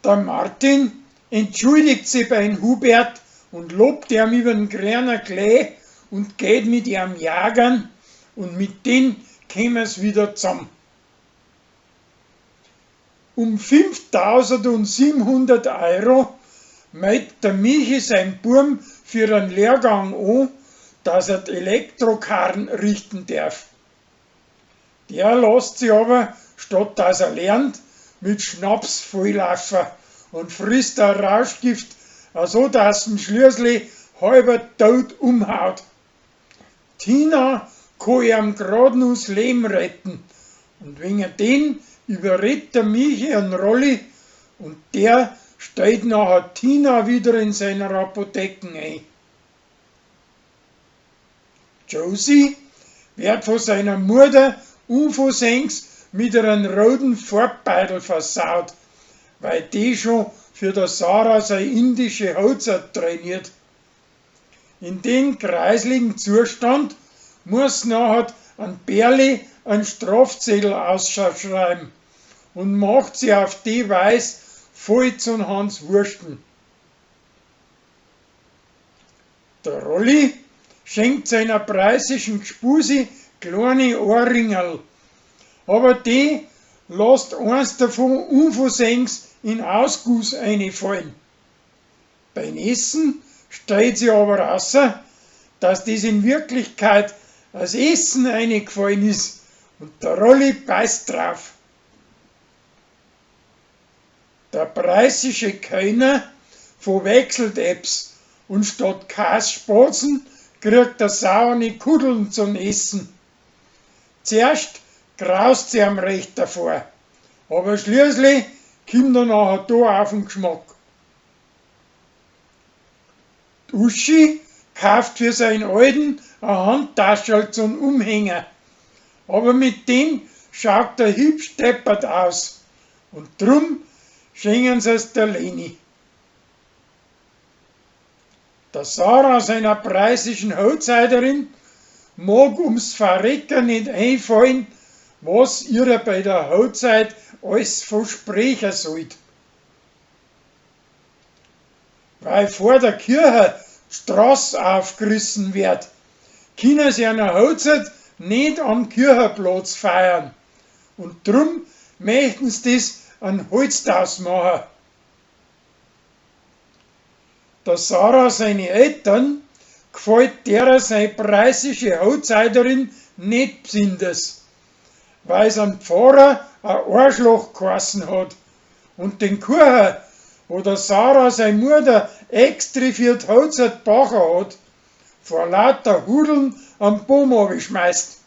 Der Martin entschuldigt sich beim Hubert und lobt ihm übern grünen Klee und geht mit ihm jagen und mit den kämen's wieder zusammen. Um 5700 Euro meldet der Michi sein Burm für einen Lehrgang an, dass er die Elektrokarren richten darf. Der lässt sich aber, statt dass er lernt, mit Schnaps volllaufen und frisst ein Rauschgift, so dass ihn schließlich halber tot umhaut. Tina kann ihm grad noch das Leben retten und wegen den überredet der Michi einen Rolli und der stellt nachher Tina wieder in seiner Apotheken ein. Josie wird von seiner Mutter unversehens mit einem roten Farbbeidel versaut, weil die schon für der Sarah seine indische Hochzeit trainiert. In den kreisligen Zustand muss nachher ein Berli einen Strafzettel ausschreiben und macht sie auf die Weise voll zum Hans Wursten. Der Rolli schenkt seiner preußischen Gspusi kleine Ohrringerl, aber die lässt eins davon unversehens in Ausguss einfallen. Beim Essen stellt sich aber raus, dass das in Wirklichkeit als Essen eingefallen ist und der Rolli beißt drauf. Der preußische Kellner verwechselt Apps und statt Kasspatzen kriegt er saure Kudeln zum Essen. Zuerst graust sie am recht davor, aber schließlich kommt er nachher da auf den Geschmack. Die Uschi kauft für seinen Alten ein Handtaschel zum Umhängen, aber mit dem schaut er hübsch deppert aus und drum schenken sie es der Leni. Der Sarah seiner preußischen Hochzeiterin mag ums Verrecken nicht einfallen, was ihr bei der Hochzeit alles versprechen sollt. Weil vor der Kirche die Straße aufgerissen wird, können sie eine Hochzeit nicht am Kirchenplatz feiern. Und drum möchten sie das an Holzhaus machen. Der Sarah seine Eltern gefällt derer seine preußische Hochzeiterin nicht besonders, weil sie am Pfarrer ein Arschloch geheißen hat und den Kuchen, wo der Sarah seine Mutter extra für die Hochzeit gebacken hat, vor lauter Hudeln am Baum schmeißt.